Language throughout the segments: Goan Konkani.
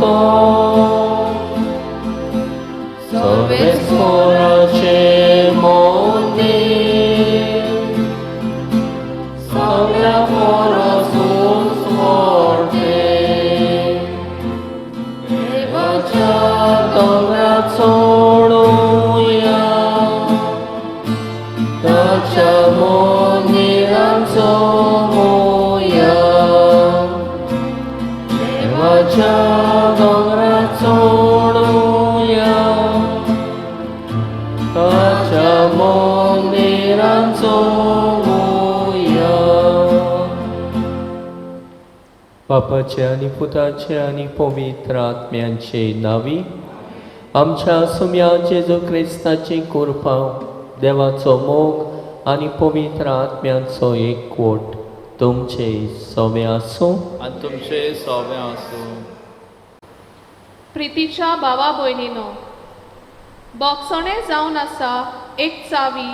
तो सर्वेस्पराचें मंदीर सगळ्या परस उंच व्हडलें. देवाच्या दोंगरार चडुया, ताच्या मंदिरांत जमोया. देवाच्या दोंगरार चडुया, ताच्या मंदिरांत जमोया. बापाचे आनी पुताचे आनी पवित्र आत्म्यांचे नांवी, आमच्या सुम्या जेजू क्रिस्ताची कृपा, देवाचो मोग आनी पवित्र आत्म्यांचो एकवट तुमचे सवे आसूं. आनी तुमचे सोवे आसूं. प्रितीच्या भावा भयणीनो, बोगसणें जावन आसा एक चावी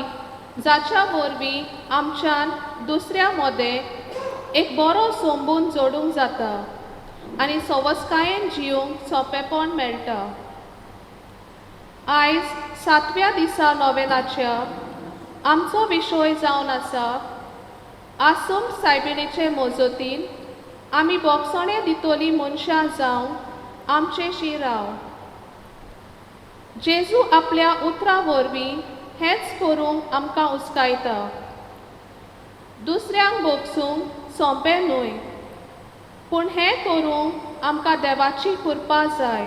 जाच्या वरवीं आमच्यान दुसऱ्या मदें एक बरो संबंद जोडूंक जाता आनी सवसकायेन जिवंक सोंपेपण मेळटा. आयज सातव्या दिसा नोवेनाच्या आमचो विशय जावन आसा आसूम सायबिणीचे मजतीन आमी बोगसणें दितली मनशां जावं आमचेशी राव. जेजू आपल्या उतरां वरवीं हेंच करूंक आमकां उस्कायता. दुसऱ्यांक भोगसूंक सोंपें न्हय, पूण हें करूंक आमकां देवाची कृपा जाय.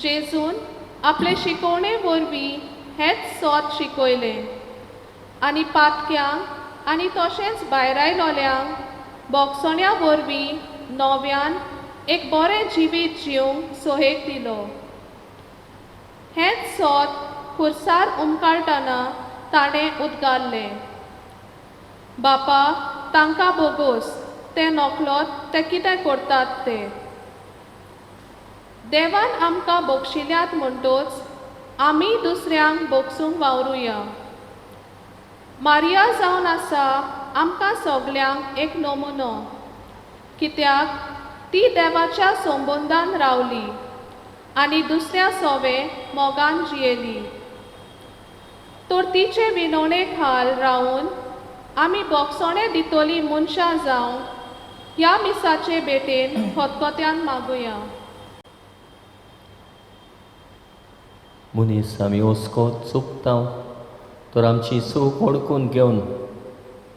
जेजून आपले शिकवणे वरवीं हेंच सोद शिकयलें आनी पातक्यांक आनी तशेंच भायरायलोल्यांक भोगसण्या वरवीं नव्यान एक बरें जिवीत जिवंक सोहेक दिलो. हेंच सोद खुर्सार उमकाळटना ताणें उदगारलें, बापा तांकां बोगोस, ते नकळत ते कितें करतात ते. देवान आमकां बक्षिल्यात म्हणटोच आमी दुसऱ्यांक बक्षूंक वावरुया. मारिया जावन आसा आमकां सगल्यांक एक नमुनो, कित्याक ती देवाच्या संबंदान रावली आनी दुसऱ्या सोवे मोगान जियेली. तर तिचे विनवणे खाल रावून आमी बोगसणें दितली मनशां जावंक ह्या मिसाचे भेटेन खतखत्यान मागुया. मनीस आमी ओसको चुकता तर आमची चूक वळखून घेवन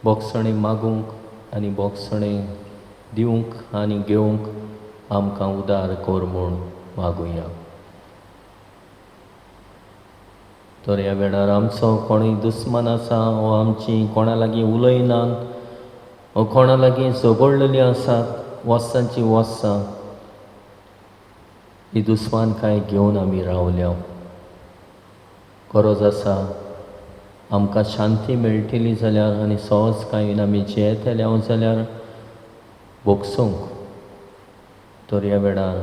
बोगसणें मागूंक आनी बोगसणें दिवंक आनी घेवंक आमकां उदार कर म्हूण मागुया. तर ह्या वेळार आमचो कोणूय दुस्मान आसा वो आमची कोणा लागीं उलयनात वो कोणा लागीं झगडलेलीं आसात वर्सांची वर्सां, ही दुस्मान काय घेवन आमी रावल्या. गरज आसा आमकां शांती मेळटली जाल्यार आनी सहजकायेन आमी जियेतले हांव जाल्यार भोगसूंक. तर ह्या वेळार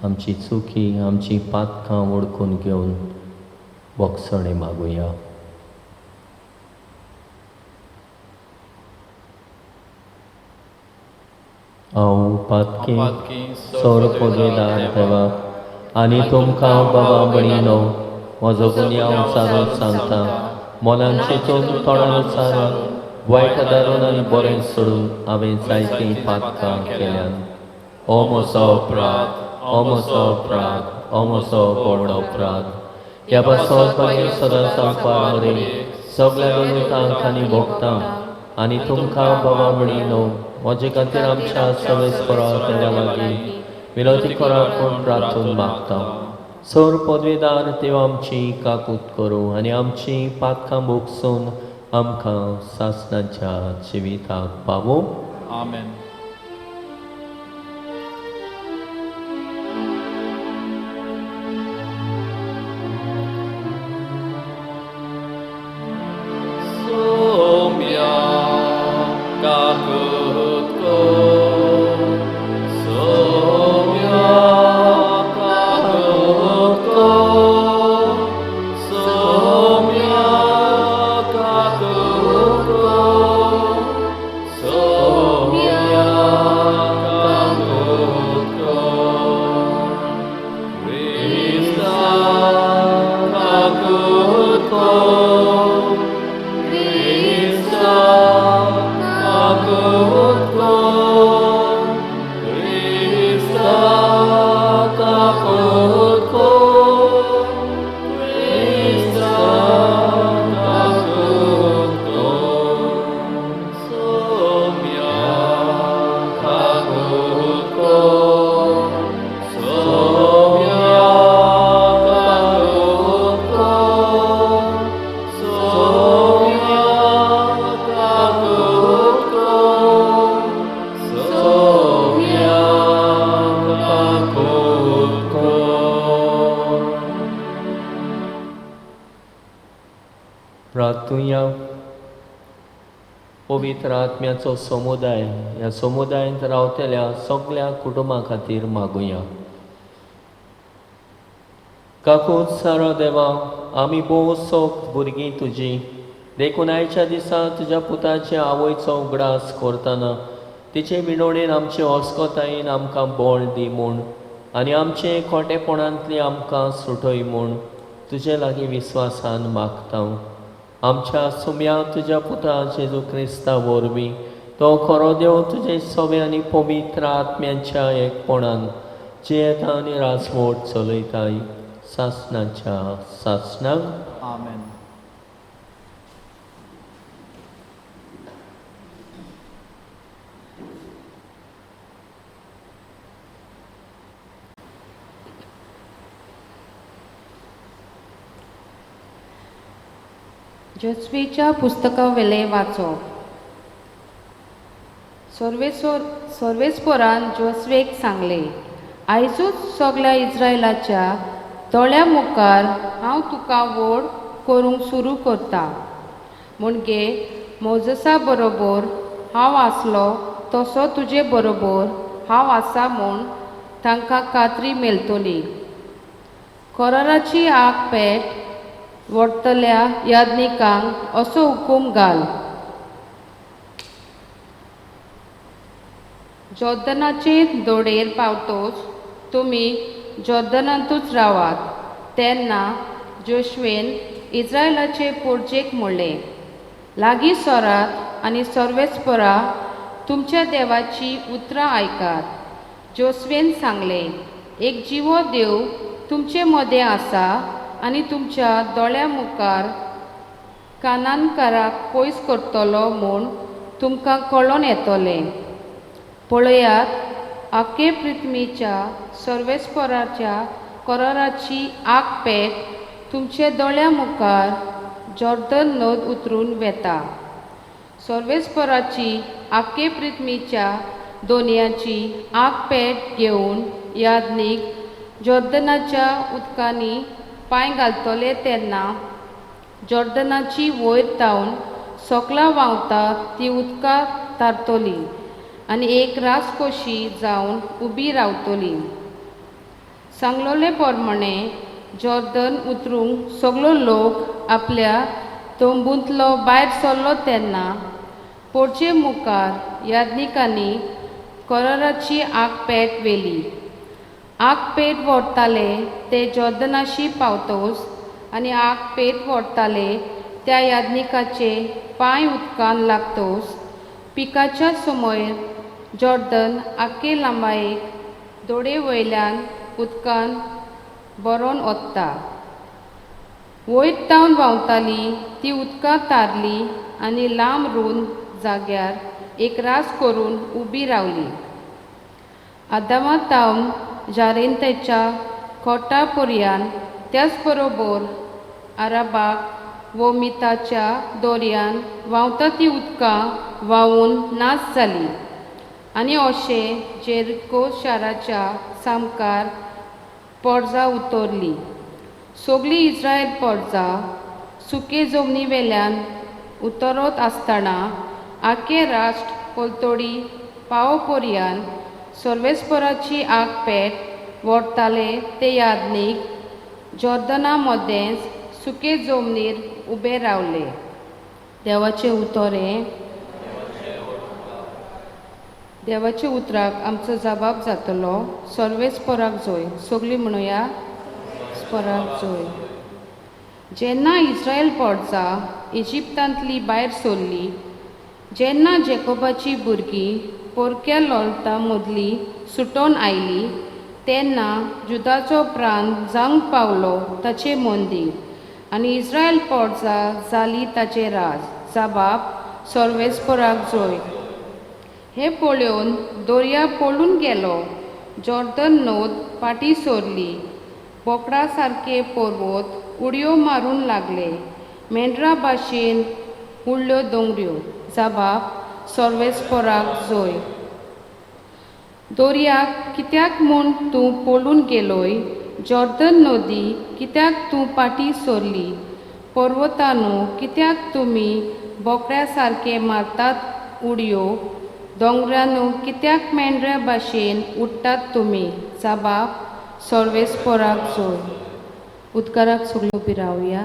आमची चुकी आमची पातकां वळखून घेवन भोगसणें मागुया. हांव पातकी सोर पदवेदार देवाक आनी तुमकां बाबा भयणीनो म्हजो गुन्यांव सारून सांगता. मोलान चिंतून तोंडान सारून वायट दारून आनी बरें सोडून हांवें जायतीं पातकां केल्यान. ओ म्हजो अपराध, ओ म्हजो अपराध, ओ म्हजो व्हड अपराध. ह्या पासत मागीर सदांच संवसार सगळ्या दुयेंतांक आनी भोगतां आनी तुमकां बाबा भयणीनो म्हजे खातीर आमच्या सवेस्परा देवा लागीं विनवती करात म्हूण प्रार्थून मागता. सोर पदवेदार देव आमची काकूत करूं आनी आमची पातकां भोगसून आमकां सासणाच्या जिविताक पावूं. आमेन. प्रार्थुया. पवित्र आत्म्याचो समुदाय ह्या समुदायांत रावतल्या सगळ्या कुटुंबां खातीर मागुया. काकूत सारो देवा, आमी भोव सोक्त भुरगीं तुजी, देखून आयच्या दिसा तुज्या पुताचे आवयचो उगडास करतना तिचे विणोणेन आमचे अस्कतायेन आमकां बळ दी म्हूण आनी आमचे खोटेपणांतली आमकां सुटय म्हूण तुजे लागीं विस्वासान मागता. आमच्या सुम्या तुज्या पुता जेजू क्रिस्ता वरवीं तो खरो देव तुजे सवे आनी पवित्र आत्म्यांच्या एकपणान जियेता आनी राजवट चलयताय सासणाच्या सासणाक. आमेन. जोस्वेच्या पुस्तकावेले वाचप. सर्वेस्पोरान जोस्वेक सांगले, आयजूच सगल्या इस्रायलाच्या दोळ्या मुखार हांव तुका व्हड करूंक सुरू करता. म्हणजे मोजसा बरोबर हांव आसलो तसो तुजे बरोबर हांव आसा म्हूण तांकां खात्री मेळटली. कोराराची आग पेट व्हरतल्या याज्ञिकांक असो हुकूम घाल, जॉर्दनाचे दोडेर पावतोच तुमी जॉर्दनांतूच रावात. तेन्ना जोशवेन इस्रायलाचे पोरजेक म्हणलें, लागीं सरात आनी सर्वेस्परा तुमच्या देवाची उतरां आयकात. जोस्वेन सांगलें, एक जिवो देव तुमचे मदें आसा आनी तुमच्या दोळ्या मुखार कानानकाराक पयस करतलो म्हूण तुमकां कळोन येतलें. पळयात, आखे पृथ्वीच्या सर्वेस्पराच्या कराराची आग पेट तुमचे दोळ्या मुखार जॉर्दन नद उतरून वेता. सर्वेस्पराची आखे पृथ्वीच्या दोनयाची आग पेट घेवन याज्ञीक जॉर्दनाच्या उदकांनी पांय घालतले तेन्ना जॉर्दनाची वयर तावन सकला व्हांवता ती उदकां तारतली आनी एक रास कशी जावन उबी रावतली. सांगलोले प्रमाणे जॉर्दन उतरूंक सगलो लोक आपल्या तंबूंतलो भायर सरलो तेन्ना पोरचे मुखार याज्ञिकांनी कराराची आग पेट व्हेली. आग पेट व्हरताले ते जॉर्दनाशी पावतोच आनी आग पेट व्हरताले त्या याज्ञिकाचे पांय उदकान लागतोच पिकाच्या समयर जॉर्दन आखे लांबायेक दोडे वयल्यान उदकान भरोन वता. वयर तावन व्हांवताली ती उदकां तारली आनी लांब रूंद जाग्यार एक रास करून उबी रावली. आदामा तावन जारेंतेच्या कोटा पर्यान त्याच बरोबर आराबाक वो मिताच्या दोरयान व्हांवता ती उदकां व्हांवून नाच जाली आनी अशें जेरिको शाराच्या सामकार पोरजा उतरली. सगळी इस्रायल पोरजा सुके जमनी वेल्यान उतरत आसतना आखे राष्ट्र पलतोडी पावो पर्यान सर्वेस्पराची आग पेट व्हरताले ते याज्ञीक जॉर्दना मदेंच सुके जमनीर उबे रावले. देवाचें उतर हें. देवाच्या उतराक आमचो जबाब जातलो. सर्वेस्पराक जोय. सगळीं म्हणुया स्पराक जोय. जेन्ना इस्रायल पोरजा इजिप्तांतली भायर सरली, जेन्ना जेकोबाची भुरगीं पोरक्या लोलता मदली सुटोन आयली, तेन्ना जुदाचो प्रांत जावंक पावलो ताचे मंदीर आनी इस्रायल पोरजा जाली ताचे राज. जबाब सर्वेस्पराक जोय. हें पळोवन दर्या पळून गेलो, जॉर्दन नद फाटीं सरली, बोकडा सारके पर्वत उडयो मारूंक लागले, मेंढरा भाशेन उडल्यो दोंगऱ्यो. जबाब सर्वेस्पराक जोय. दर्याक कित्याक म्हूण तूं पळून गेलोय, जॉर्दन नदी कित्याक तूं फाटीं सरली? पर्वतानू कित्याक तुमी बोकड्या सारके मारतात उडयो दोंगरानू कित्याक मेंढऱ्या भाशेन उडटात तुमी जाबाब सर्वेस्पोराक जोड उदकाराक सगळ्यो उबी रावया.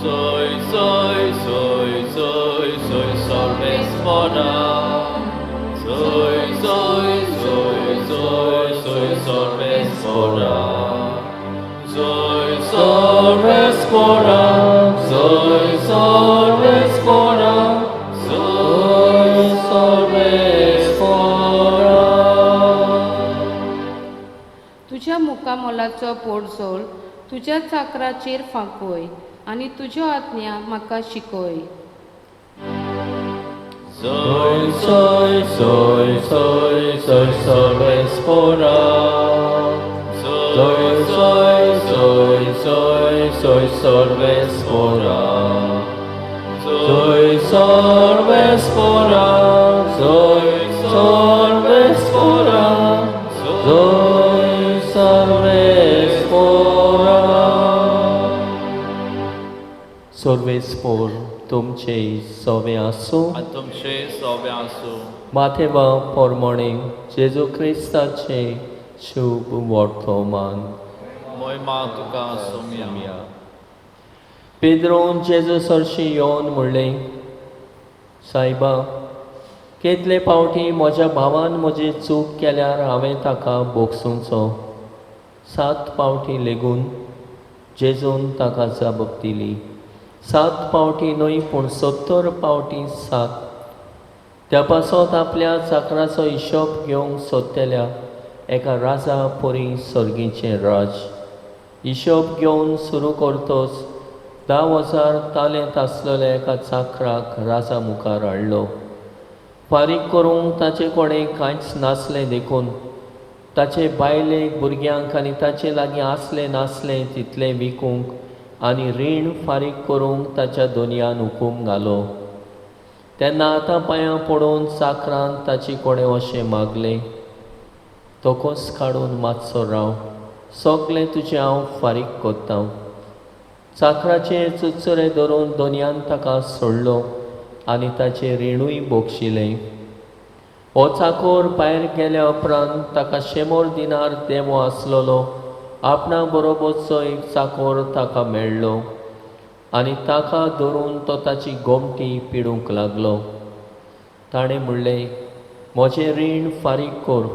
Soy, soy, soy, soy, soy सर्वेस्पोरा. Soy, soy, soy, soy, soy सर्वेस्पोरा. Soy सर्वेस्पोरा. Soy सर्वेस्पोरा. Soy सर्वेस्पोरा. तुज्या मुखामोलाचो पोडजोळ तुज्या चाकराचेर फांकय आनी तुज्यो आज्ञा म्हाका शिकय. Soy, soy, soy, soy, soy सर्वेस्पोरा. Soy, soy, soy, soy, soy सर्वेस्पोरा. Soy सर्वेस्पोरा. Soy सर्वेस्पोरा. Soy सर्वेस्पोरा. सर्वेस्पोर तुमचे सोवे आसूं. आनी तुमचे सोबे आसूं. माथेवा पोरमोणे जेजू क्रिस्ताचे शुभ वर्तमान. मोहिमा तुका सोमया. पेद्रोन जेजू सरशी येवन म्हणलें, सायबा, केतले फावटी म्हज्या भावान म्हजी चूक केल्यार हांवें ताका भोगसुचो? 7 फावटी लेगून? जेजून ताका जाप दिली, 7 फावटी न्हय पूण 70 फावटी 7. त्या पासत आपल्या चाकराचो हिशोब घेवंक सोदतल्या एका राजा परी सर्गीचें राज. हिशोब घेवन सुरू करतच 10,000 तालेंत आसलेल्या एका चाकराक राजा मुखार हाडलो. फारीक करूंक ताचे कडेन कांयच नासलें देखून ताचे बायलेक, भुरग्यांक आनी ताचे लागीं आसलें नासलें तितलें विकूंक आनी रीण फारीक करूंक ताच्या दोनयान हुकूम घालो. तेन्ना आतां पांयां पडून चाकरान ताचे कडेन अशें मागलें, तकोस काडून मातसो राव, सगलें तुजें हांव फारीक करतां. चाकराचेर चुरचुरे धरून दोनयान ताका सोडलो आनी ताचें रिणूय भोगशिलें. हो चाकोर भायर गेल्या उपरांत ताका 100 दिनार देवो आसलेलो आपणा बरोबरचो एक चाकोर ताका मेळ्ळो आनी ताका धरून तो ताची गोमटी पिडूंक लागलो. ताणें म्हणलें, म्हजें रीण फारीक कर.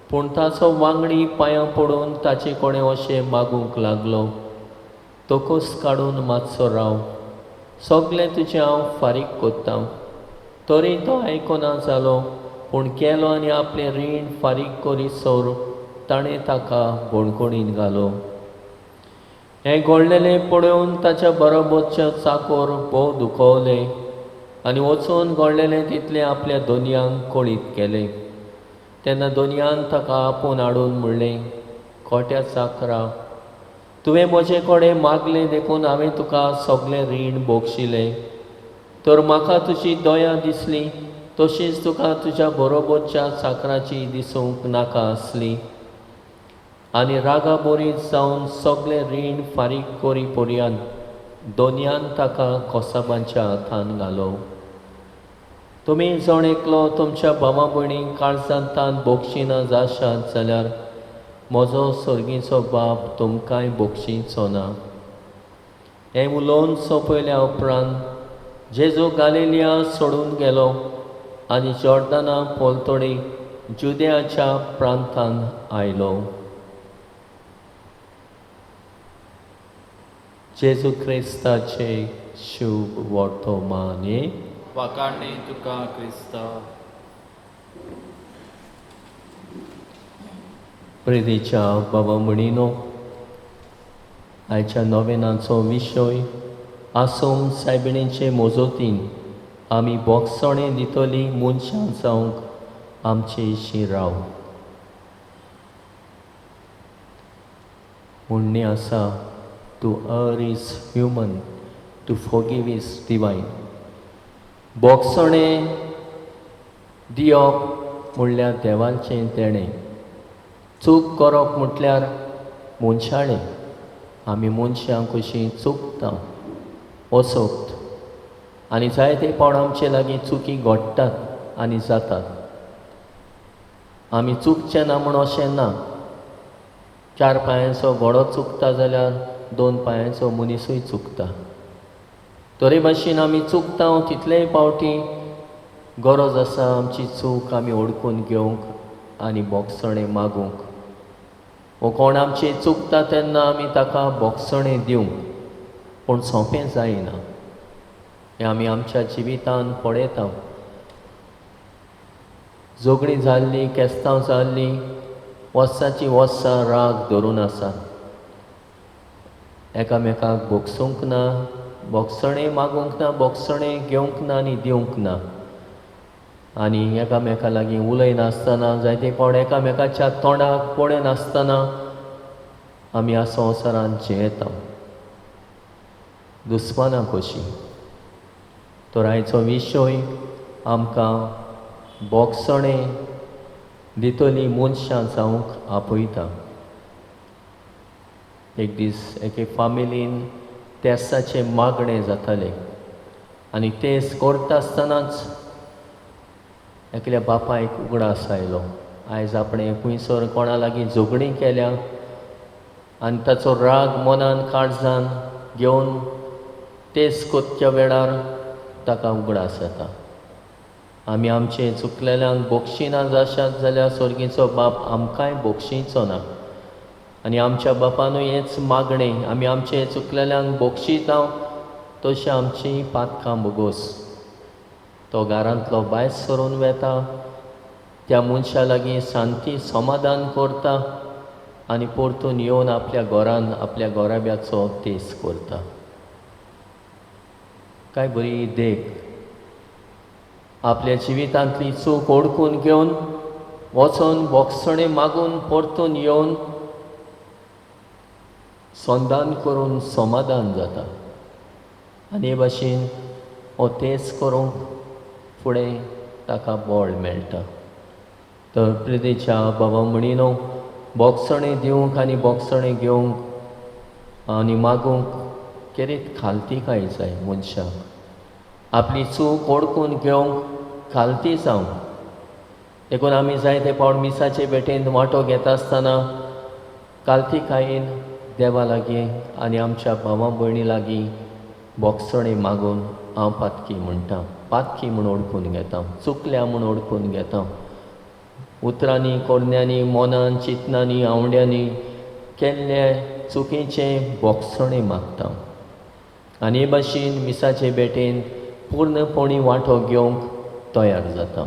पूण ताचो वांगडी पांयां पडून ताचे कडेन अशें मागूंक लागलो, तकोस काडून मातसो राव, सगलें तुजें हांव फारीक करतां. तरी तो आयकना जालो, पूण गेलो आनी आपलें रीण फारीक करीसर ताणें ताका बणकोणीन घालो. हें घडलेलें पळोवन ताच्या बरोबरचे चाकोर भोव दुखवले आनी वचून घडलेलें तितलें आपल्या दोनयांक कळीत केलें. तेन्ना दोनयान ताका आपोवन हाडून म्हणलें, खोट्या चाकरा, तुवें म्हजे कडेन मागलें देखून हांवें तुका सगलें रीण भोगशिलें. तर म्हाका तुजी दया दिसली तशीच तुका तुज्या बरोबरच्या चाकराची दिसूंक नाका आसली. आनी रागा बोरीत जावन सगलें रीण फारीक करी पर्यंत दोनयान ताका कोसाबांच्या हातान घालो. तुमी जण एकलो तुमच्या भावा भयणींक काळजांत तान भोगशिना जाशात जाल्यार म्हजो सर्गीचो बाप तुमकांय भोगशीचो ना. हें उलोवन सोंपयल्या उपरांत जेजू गालिलिया सोडून गेलो आनी जॉर्दना पलतडी जुदेयाच्या प्रांतान आयलो. जेजू क्रिस्ताचे शुभ वर्तमान. वाकाणी तुका क्रिस्ता. प्रेरीच्या बाबा म्हणिनो, आयच्या नोवेनाचो विशय आसोम सायबिणीचे मोजोतीन आमी बोगसणें दितली मनशां जावंक आमचे शिराव. म्हणणें आसा, to err is human, to forgive is divine. बोगसणें दिवप म्हणल्यार देवाचें देणें. चूक करप म्हटल्यार मनशाळें, आमी मनशां कशीं चुकता असोक्त आनी जायते फावट आमचे लागीं चुकी घडटात आनी जातात. आमी चुकचें ना म्हूण अशें ना. 4 पांयांचो घोडो चुकता जाल्यार 2 पांयांचो मनीसूय चुकता. तरी भाशेन आमी चुकता तितलेय फावटी गरज आसा आमची चूक आमी ओळखून घेवंक आनी बोगसणें मागूंक. वो कोण आमची चुकता तेन्ना आमी ताका बोगसणें दिवंक, पूण सोंपें जायना. हें आमी आमच्या जिवितान पळयता. झगडीं जाल्लीं, केस्तांव जाल्लीं, वर्सांचीं वर्सां राग धरून आसा, एकामेकाक बोगसूंक ना, बोगसणें मागूंक ना, बोगसणें घेवंक ना आनी दिवंक ना, आनी एकामेका लागीं उलयनासतना, जायते फावट एकामेकाच्या तोंडाक पळयनासतना आमी ह्या संवसारांत जियेता दुस्माना कशीं. तर आयचो विशय आमकां बोगसणें दितली मनशां जावंक आपयता. एक दीस एके फामिलीन तेसाचें मागणें जातालें आनी तेस करता आसतनाच एकल्या बापायक उगडास आयलो, आयज आपणें खंयसर कोणा लागीं झगडीं केल्या आनी ताचो राग मनान काळजान घेवन तेस कोत्या वेळार ताका उगडास येता. आमी आमचे चुकलेल्यांक बोगशिना जाशात जाल्यार स्वर्गीचो बाप आमकांय बोगशीचो ना. आनी आमच्या बापानूय हेंच मागणें, आमी आमचे चुकलेल्यांक बोगशिता तशें आमची पातकां बोगोस. तो घरांतलो भायर सरून वेता, त्या मनशा लागीं शांती समाधान करता आनी परतून येवन आपल्या घरान आपल्या घराब्याचो तेस करता. काय बरी देख. आपल्या जिवितांतली चूक ओळखून घेवन वचोन बोगसणें मागून परतून येवन संदान करून समाधान जाता आनी हे भाशेन हो तेस करूंक फुडें ताका बळ मेळटा. तर प्रितीच्या बाबा म्हणिनो, बोगसणें दिवंक आनी बोगसणें घेवंक आनी मागूंक केरीत खालतीकाय जाय मनशाक. आपली चूक ओळखून घेवंक खालती जावंक. देखून आमी जायते फावट मिसाचे भेटेंत वांटो घेता आसतना खालतीकायेन देवा लागीं आनी आमच्या भावा भयणी लागीं बोगसणें मागून हांव पातकी म्हणटा, पातकी म्हूण ओळखून घेता, चुकल्या म्हूण ओळखून घेता. उतरांनी, कोरण्यांनी, मनान, चिंतनांनी, आंवड्यांनी केल्ले चुकीचें बोगसणें मागता आनी हे भाशेन मिसाचे भेटेन पूर्णपणी वांटो घेवंक तयार जाता.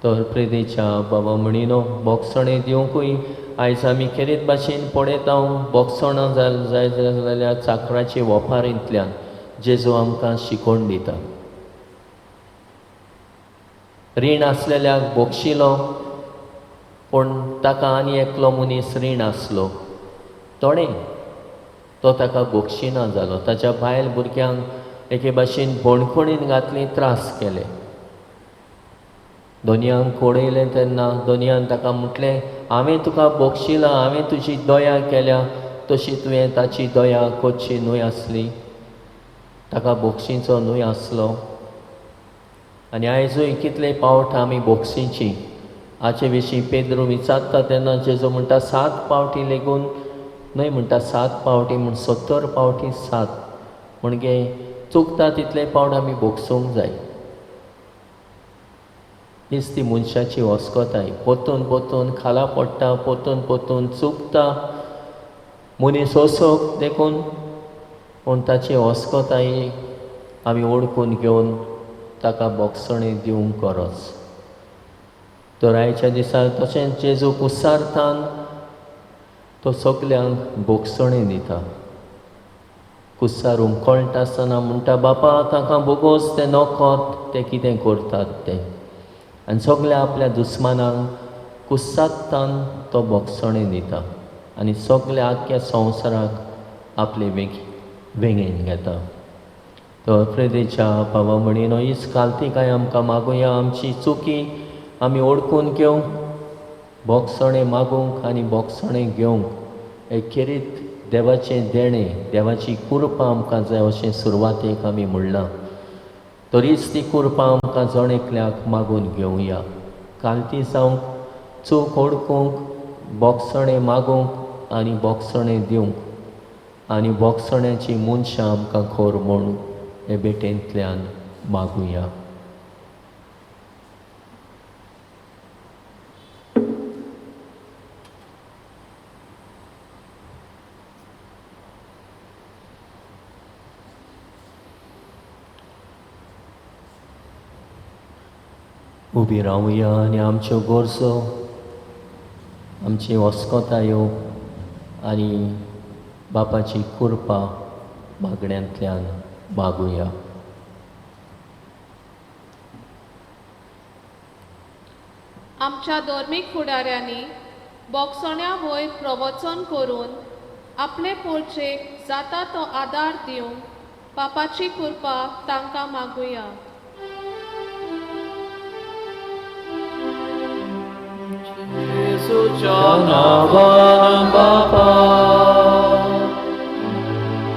तर प्रेदेच्या बाबा म्हणिनो, बोगसणें दिवंकूय आयज आमी खेरीत भाशेन पळयता. बोगसणां जाय जाल्यार चाकराचे वपारींतल्यान जेजू आमकां शिकोवन दिता. रीण आसलेल्याक बोगशिलो, पूण ताका आनी एकलो मनीस रीण आसलो, तोणें तो ताका बोगशिना जालो. ताच्या बायल भुरग्यांक एके भाशेन बणखणीन घातली, त्रास केले. दोनयांक कोडयलें तेन्ना दोनयान ताका म्हटलें, हांवें तुका बोगशिलां, हांवें तुजी दया केल्या, तशी तुवें ताची दया करची न्हय आसली. ताका बोगशीचो न्हय आसलो. आनी आयजूय कितले पावट आमी बोगशीची हाचे विशीं पेद्रू विचारता तेन्ना जेजू म्हणटा 7 पावटी लेगून न्हय म्हणटा 7 पावटी म्हूण 70 पावटी 7, म्हणजे चुकता तितले पावट आमी बोगसूंक जाय. हीच ती मनशाची वस्कताय. पोतून पोतून खाला पडटा, पोतून पोतून चुकता मनीस असोक देखून, पूण ताची वस्कताय आमी ओळखून घेवन ताका बोगसणें दिवंक गरज. तर आयच्या दिसा तशेंच जेजू कुसार्थान तो सगल्यांक बोगसणें दिता. कुसार उमकळटा आसतना म्हणटा, बापा तांकां बोगोस, ते नोकोत, ते कितें करतात तें. आनी सगल्या आपल्या दुस्मानांक कुसातान तो बोगसणें दिता आनी सगल्या आख्ख्या संवसाराक आपले वेंगेन घेता. तर प्रेदेच्या बाबा म्हणिनो, हीच खालतीकाय आमकां मागुया, आमची चुकी आमी ओळखून घेवंक बोगसणें मागूंक आनी बोगसणें घेवंक एक खेरीत देवाचें देणें, देवाची कृपा आमकां जाय अशें सुरवातेक आमी म्हणलां. तरीच ती कृपा आमकां जण एकल्याक मागून घेवया. कालती जावंक, चूक ओडकूंक, बोगसणें मागूंक आनी बोगसणें दिवंक आनी बोगसण्याची मनशां आमकां खर म्हूण हे भेटेंतल्यान मागुया. उबी रावया आनी आमच्यो गरजो, आमची वस्कोतायो आनी बापाची कृपा मागण्यांतल्यान मागुया. आमच्या धर्मीक फुडाऱ्यांनी बोगसण्या वयर प्रवचन करून आपले पोरचेक जाता तो आदार दिवंक बापाची कृपा तांकां मागुया. जेजूच्या नांवान बापा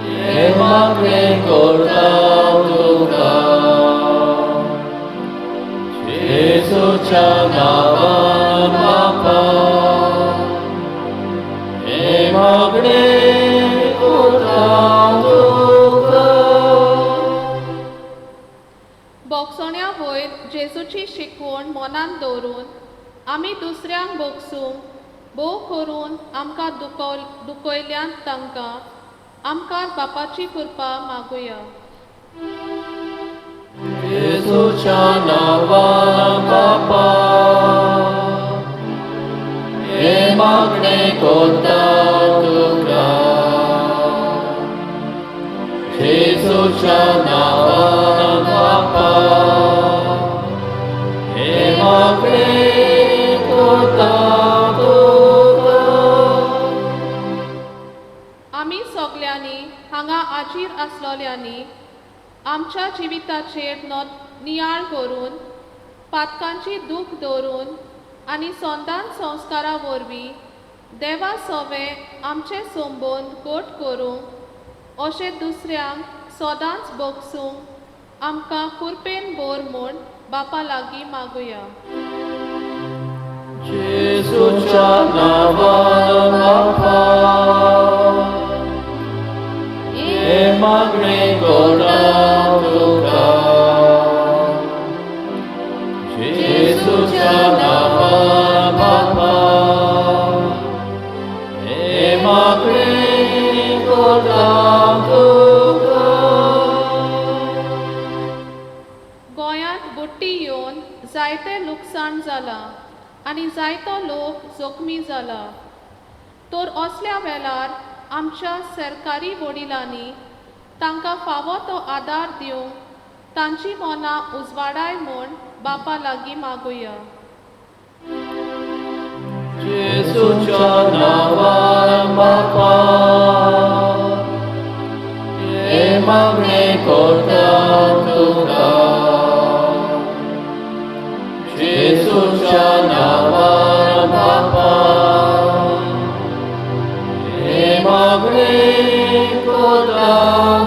हें मागणें करता तुका, जेजूच्या नांवान बापा हें मागणें करता तुका. बोगसण्या वयर जेजूची शिकवण मनांत दवरून आमी दुसऱ्यांक बोगसूंक भोव करून आमकां दुखयल्यांत तांकां आमकां बापाची कृपा मागुया. जेजूच्या नांवान बापा हें मागणें करता तुका, जेजूच्या नांवान बापा हें मागणें. आमी सगल्यांनी हांगा आजीर आसलोल्यांनी आमच्या जिविताचेर नियाळ करून पातकांची दूख दवरून आनी संदान संस्कारा वरवीं देवा सोवे आमचे संबंद घट करूंक अशें दुसऱ्यांक सदांच बोगसूंक आमकां कृपेन बोर म्हूण बापा लागीं मागुया. जेजूच्या नांवान बापा हें मागणें करता तुका, जेजूच्या नांवान बापा हें मागणें करता तुका. गोंयांत बुट्टी येवन जायतें लुकसाण जालां आनी जायतो लोक जखमी जाला. तर असल्या वेळार आमच्या सरकारी वडिलांनी तांकां फावो तो आदार दिवंक तांची मनां उजवाडाय म्हूण बापा लागीं मागुया. जेजूच्या नांवान बापा हें मागणें करता तुका, जेजूच्या नांवान बापा हें मागणें करता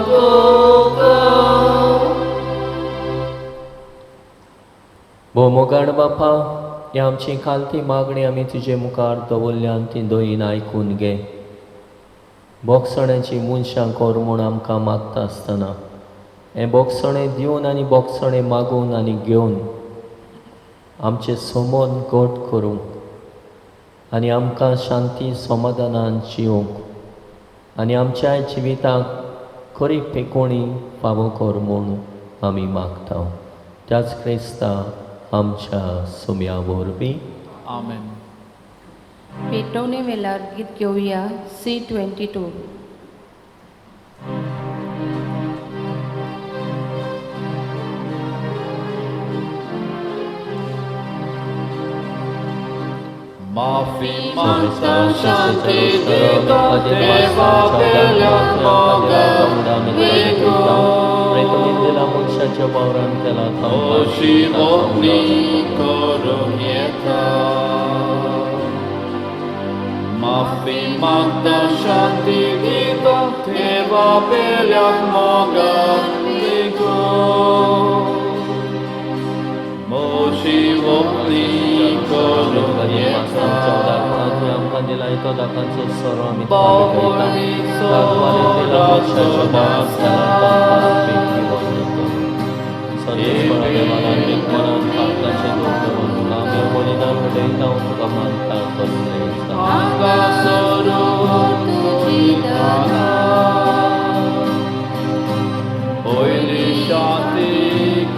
तुका. भोव बापा, ही आमची खालती मागणी आमी तुजे मुखार दवरल्यान ती दोयीन आयकून घे. बोगसण्याची मनशां कर म्हूण आमकां मागता आसतना हें बोगसणें दिवन आनी बोगसणें मागून आनी घेवन आमचें समोन घट करूंक आनी आमकां शांती समाधानान जिवंक आनी आमच्या जिविताक खरी पेकोणी फावो कर म्हूण आमी मागता. त्याच क्रिस्ता आमच्या सुम्या वरवीं. आमेन. पेटवणे वेळार गीत घेवया C22. माफी मागता शांती दिता देवा पेल्या मनशाच्या वावरान केला अशी मोगणी करून येता. माफी मागता शांती दिता देवा पेल्याक मोगान वेगो मोशी वोपली करून येता आमकां दिला तो दाकांचो सोरो आमी बावळीचो हांगा सोरून तुजी दाना पयली शांती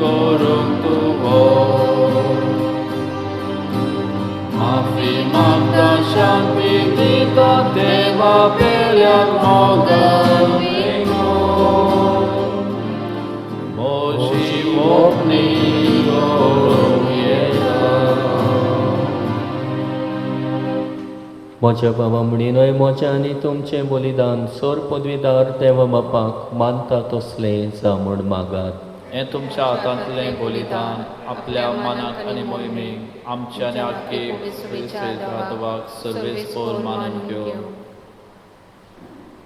करूंक तूं माफी मागता शांती दिता देवा पेल्याक मोगान वेगो मोशी वोपणी करूंक येता. म्हज्या बाबा म्हणिनय म्हजें आनी तुमचें बलिदान सोर पदवीदार देवा बापाक मानता तसलें जावं म्हूण मागात. हें तुमच्या हातांतलें बलिदान आपल्या मनाक आनी मोहिमेक आमच्या आनी आख्खे देवाक सर्वेस्पोर मानून घेव.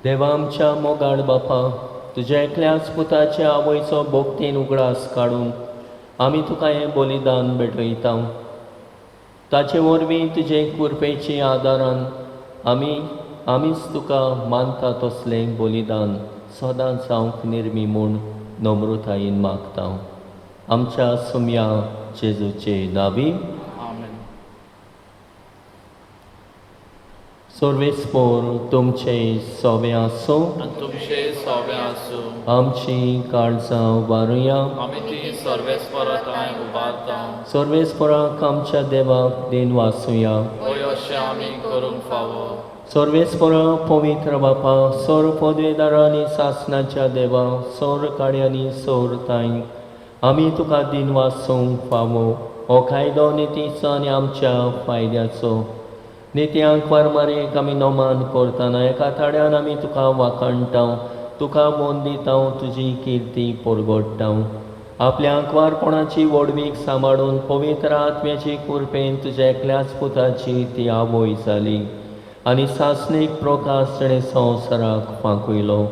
देवा आमच्या मोगाळ बापा, तुज्या एकल्याच पुताच्या आवयचो भक्तीन उगडास काडून आमी तुका हें बलिदान भेटयता. ताचे वरवीं तुजे कृपेचे आदारान आमी आमीच तुका मानता तसलें बलिदान सदांच जावंक निर्मी म्हूण नम्रतायेन मागता. आमच्या सुम्या जेजूचे नावी. आमेन. सर्वेस्पोर तुमचे सोवे आसूं आनी तुमचे सोवे आसूं. आमची काळजां उबारुया. आमी ती सर्वेस्परा ठांय उबारता. सर्वेस्पराक आमच्या देवाक दिन वासुया. हय अशें आमी करूंक फावो. सर्वेस्परा पवित्र बापा, सोर पदवेदारांनी सासणाच्या देवा, सोर काड्यांनी सोर ताई आमी तुका दिन वासूंक फावो. हो कायदो नितीचो आनी आमच्या फायद्याचो. नित्यांक वारमारेक आमी नमान करतना एका ताड्यान आमी तुका वाखाणटा, तुका वंदिता, तुजी किर्ती परगडटा. आपल्या आंकवारपणाची व्हडवीक सांबाळून पवित्र आत्म्याची कृपेन तुज्या एकल्याच पुताची ती आवय जाली आनी सासणीक प्रकाश ताणें संवसाराक फांकयलो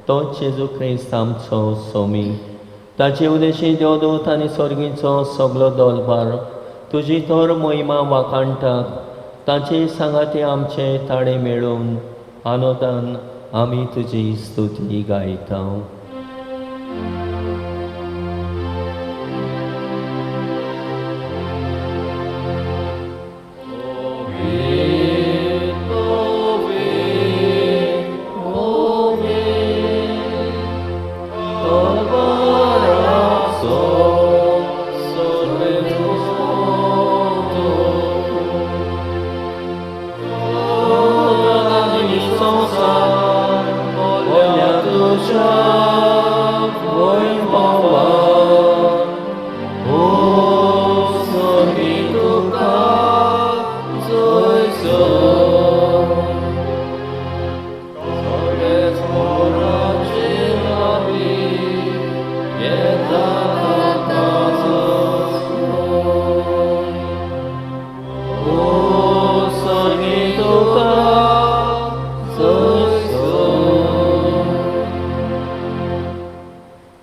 तो जेजू क्रिस्त आमचो सोमी. ताचे उदेशी देवदूत आनी सर्गीचो सगलो दलबार तुजी तर महिमा वाखाणटात. ताचे सांगाती आमचे ताळे मेळोवन आनंदान आमी तुजी स्तुती गायता.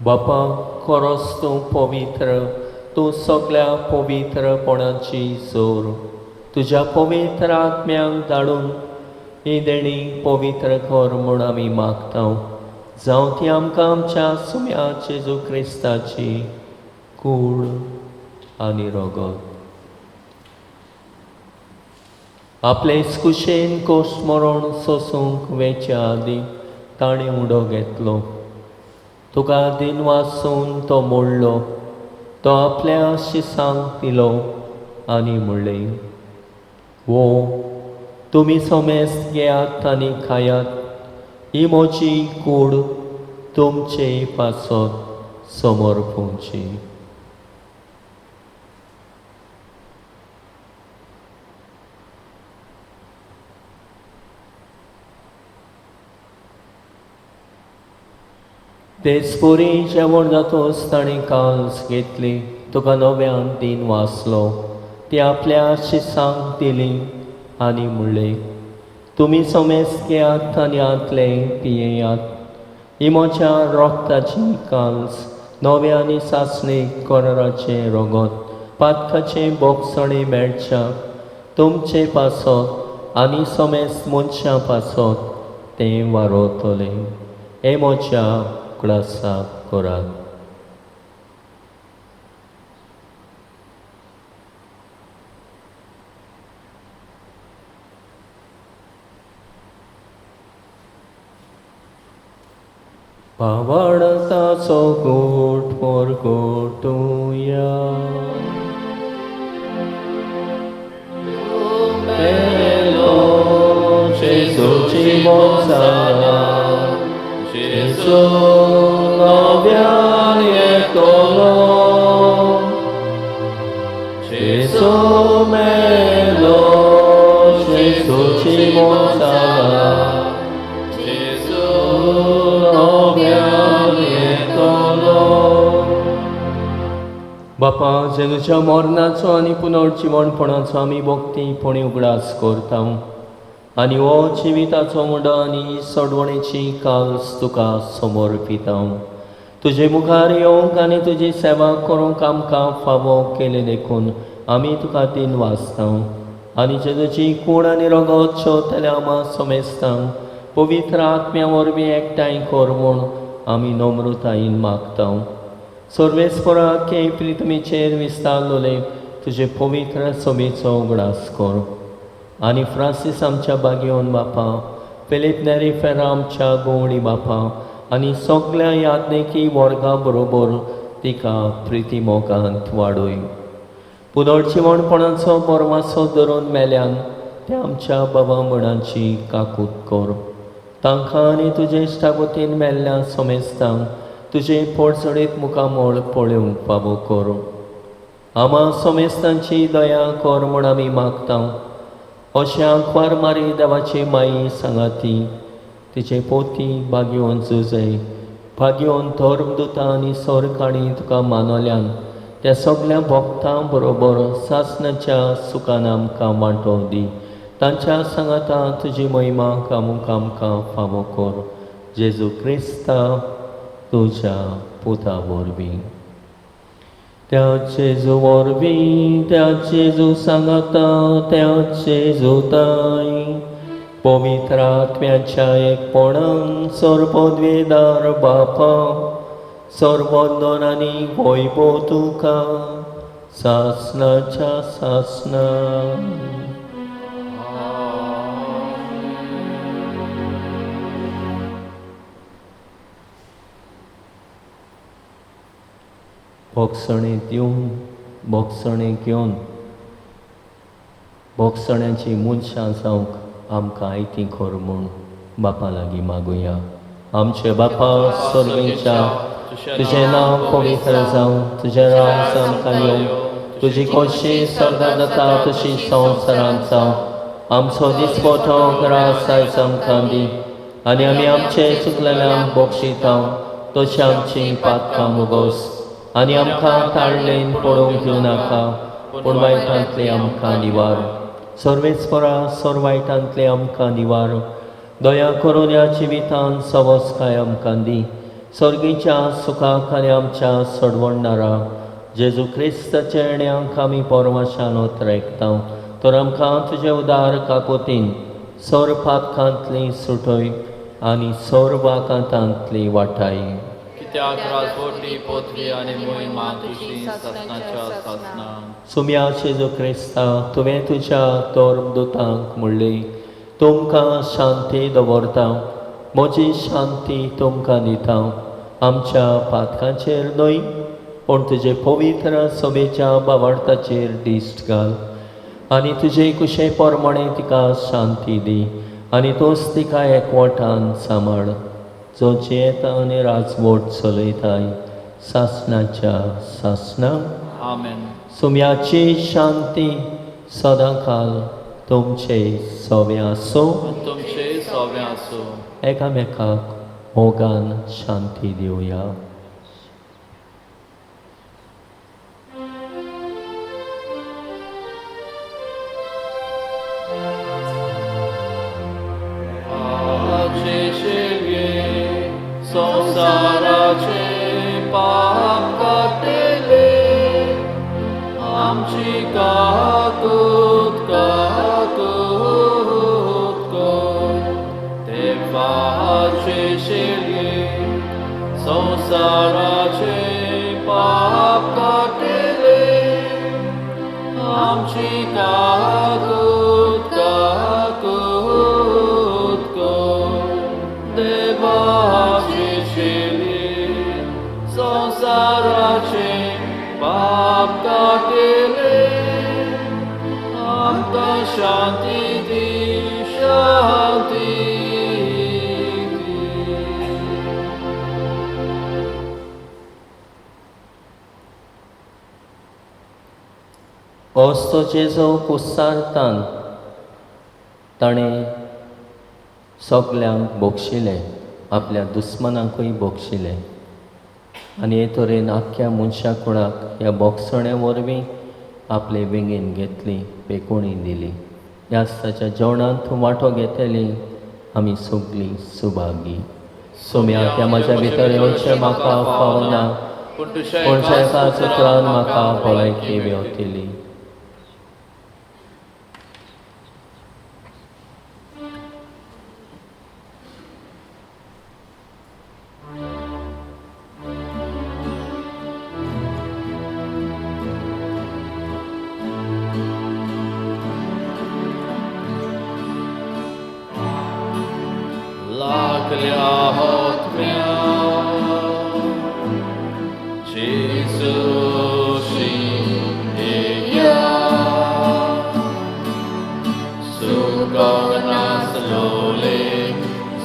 बापा, खरोच तूं पवित्र, तूं सगळ्या पवित्रपणाची जोर. तुज्या पवित्र आत्म्यांक धाडून ही देणी पवित्र कर म्हूण आमी मागता. जावं ती आमकां आमच्या सुम्या जेजू क्रिस्ताची कूड आनी रगत. आपले कुशेन कोश मरण सोसूंक वेच्या आदीं ताणें उडो घेतलो. तुका दिन वासून तो मोडलो, तो आपल्या शिसांक दिलो आनी म्हणलें, वो तुमी समेस्त घेयात आनी खायात, ही म्हजी कूड तुमचे पासत समर्पूंची. तेच परी जेवण जातोच ताणें काल्स घेतली, तुका नव्यान दिन वाचलो, ती आपल्या शिसांक दिली आनी म्हणलें, तुमी समेस्त घेयात आनी हांतलें पियेयात. ही म्हज्या रोगताची काल्स, नव्या आनी सासणीक कराराचें रगत, पातकाचें बोगसणें मेळच्याक तुमचे पासत आनी समेस्त मनशां पासत तें वारवतलें. हें म्हज्या उगडासाक करात. पावळताचो गोट परगटुया. मेलो जेजूची मोसाना, जेजू नव्यान येतलो, जेजू मेलो जेजूची मोसाना, जेजू नव्यान येतलो. बापा, जेजूच्या मरणाचो आनी पुनर्जिवणपणाचो आमी भक्तीपणी उगडास करता आनी हो जिविताचो मुंडो आनी सोडवणेची काल्स तुका समर्पिता. तुजे मुखार येवंक आनी तुजी सेवा करूंक आमकां फावो केले देखून आमी तुका दिन वाचता आनी जेजूची कूड आनी रगत शेवतल्या आमा समेस्तांक पवित्र आत्म्या वरवीं एकठांय कर म्हूण आमी नम्रतायेन मागता. सर्वेस्परा के प्रितमीचेर विस्तारलोले तुजे पवित्र सभेचो उगडास कर आनी फ्रांसीस आमच्या बागेवन बापा, फिलीप नेरी फेरा आमच्या गोवणी बापा आनी सगळ्या याज्ञिकी वर्गा बरोबर तिका प्रिती मोगांत वाडय. पुनर्जिवणपणाचो बरवासो धरून मेल्यान त्या आमच्या बाबा म्हणाची काकूत कर. तांकां आनी तुजे इश्टागतीन मेल्ल्या समेस्तांक तुजें पोटसडीत मुखामळ पळोवंक फावो कर. आमा समेस्तांची दया कर म्हूण आमी मागता. अशें आंकवार मारी देवाची माई सांगाती तिचे पोती भाग्योवन जुजय, भाग्योवन धर्मदुतां आनी सरकाणी तुका मानवल्यान त्या सगल्या भक्तां बरोबर सासणाच्या सुखान आमकां वांटो दी. तांच्या सांगाता तुजी महिमा कामूंक आमकां फावो कर. जेजू क्रिस्ता तुज्या पुता वरवीं. त्या जेजू वरवीं, त्या जेजू सांगाता, त्या जेजूताय पवित्र आत्म्याच्या एकपणान सर्वद्वेदार बापा, सर्वंदन आनी वैभव तुका सासणाच्या सासणा. भोगसणें दिवन, भोगसणें घेवन, भोगसण्याची मनशां जावंक आमकां आयती कर म्हूण बापा लागीं मागुया. आमचे बापा सर्गेच्या, तुजें नांव पवित्र जावं, तुजें राज आमकां येवं, तुजी खोशी सर्गांत जाता तशी संवसारांत जावं. आमचो दिसपटो ग्रास आयज आमकां दी आनी आमी आमचे चुकलेल्यांक बक्षिता तशें आमचीं पातकां मुगोस आनी आमकां ताळलेन पडोवंक दिवं नाका, पूण वायटांतले आमकां निवार. सर्वेस्परा सर वायटांतले आमकां निवार. दया करून ह्या जिवितान सवसकाय आमकां दी. सर्गीच्या सुखाक आनी आमच्या सोडवणणारा जेजू क्रिस्ताच्या येण्याक आमी परवाशान ओतरेकता. तर आमकां तुजे उदार काकोतीन सर पातकांतली सुटय आनी सर वाकांतांतली वाटाय. कित्याक राजवटी पोथवी आनी मोहिमा तुजी सासणाच्या सासणा. सुम्या जेजू क्रिस्ता, तुवें तुज्या धर्मदुतांक म्हणलें, तुमकां शांती दवरता, म्हजी शांती तुमकां दिता. आमच्या पातकांचेर न्हय पूण तुजे पवित्र सभेच्या बावार्थाचेर दिश्ट घाल आनी तुजे कुशे प्रमाणे तिका शांती दी आनी तूंच तिका एकवटान सांबाळ, जो जियेता आनी राजवट चलयताय सासणाच्या सासणा. आमेन. सुम्याची शांती सदांकाल तुमचे सवे आसूं, तुमचे सवे आसूं. एकामेकाक मोगान शांती दिवया. काकूत काकूत कर देवाचे शेळये संवसाराचे पाप काडटले आमची काकूत काकूत कर देवाचे शेळये संवसाराचे पाप काडटले आमकां शांती दी शांती दी. असो जेजू कुसारतान ताणें सगल्यांक बक्षिलें, आपल्या दुस्मनाकूय बक्षिलें आनी हे तरेन आख्ख्या मनशा कुळाक ह्या बोगसण्या वरवीं आपले वेंगेन घेतली, पेकोणी दिली. ह्याच ताच्या जेवणांत वांटो घेतली आमी सगलीं सुभागी. सोम्या त्या म्हज्या भितर येवचें म्हाका फावना, पूण पूण एका उतरान म्हाका भलायकी मेवतली. लागल्या होतम्या जेजूशी येया सुकोन नासलोले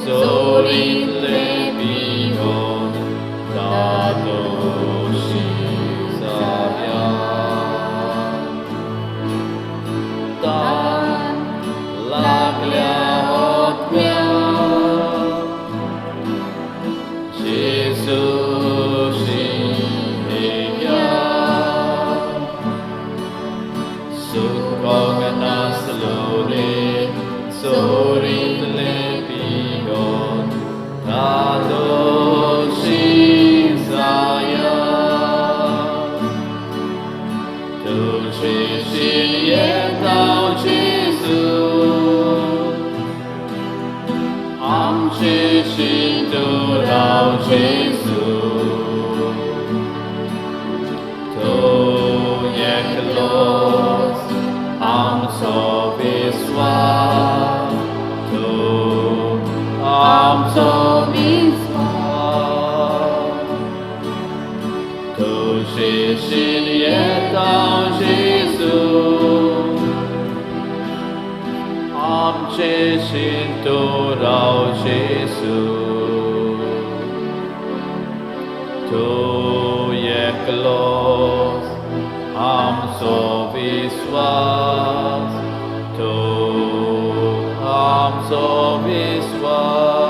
जोरिल्ले पिवन तातोशी जाव्या तान लागल्या होतम्या जेजूशी येया सुकोंक नासलोले जोरिल्ले पिवन तातोशी जाया तुजेशी येता जेजू आमचेशी तूं राव जेजू तूं एकलोच आमचो विस्वास तूं आमचो विस्वास तुजेशी येता जेजू आमचेशी तूं राव जेजू तूं एकलोच आमचो विस्वास तूं आमचो विस्वास.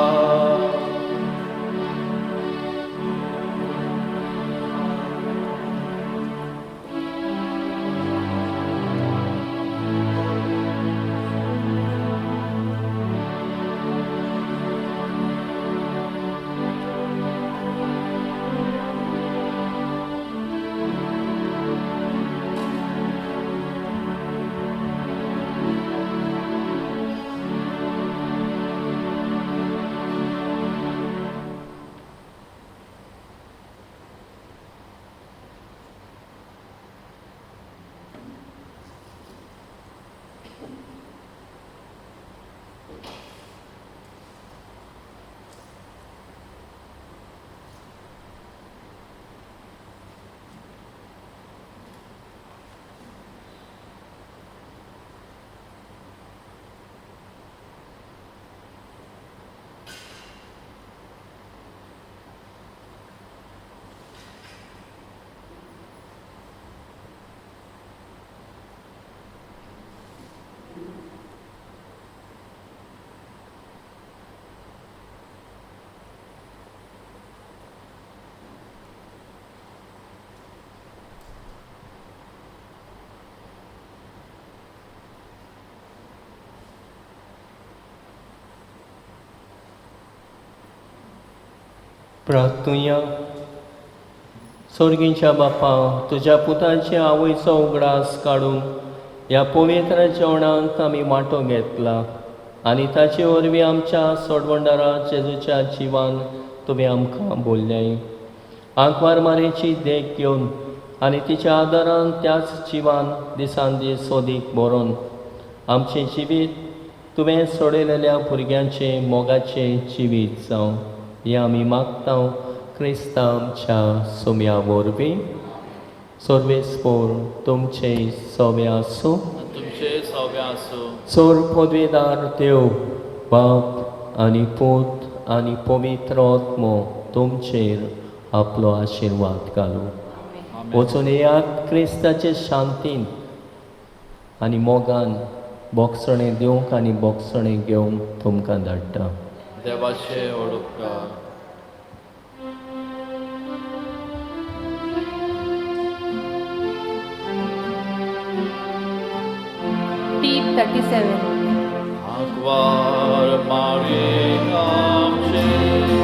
प्रार्थुया. सोर्गींच्या बापा, तुज्या पुताचे आवयचो उगडास काडून ह्या पवित्र जेवणांत आमी वांटो घेतला आनी ताचे वरवीं आमच्या सोडवणदारा जेजूच्या जिवान तुवें आमकां बोल्ल्याय. आंकवार मारेची देख घेवन आनी तिच्या आदारान त्याच जिवान दिसान दीस सोदीक बरोवन आमचें जिवीत तुवें सोडयलेल्या भुरग्यांचें मोगाचें जिवीत जावं, हें आमी मागता क्रिस्ता आमच्या सोम्या वरवीं. सर्वेस्पोर तुमचे सवे आसूं. तुमचे सवे आसूं. सोर पदवेदार देव बाप आनी पूत आनी पवित्र आत्मो तुमचेर आपलो आशिर्वाद घालूं. वचून येयात क्रिस्ताचे शांतीन आनी मोगान बोगसणें दिवंक आनी बोगसणें घेवंक तुमकां धाडटा. देवाचे व्हड उपकार. टीप 37. आंकवार मारी आमचे.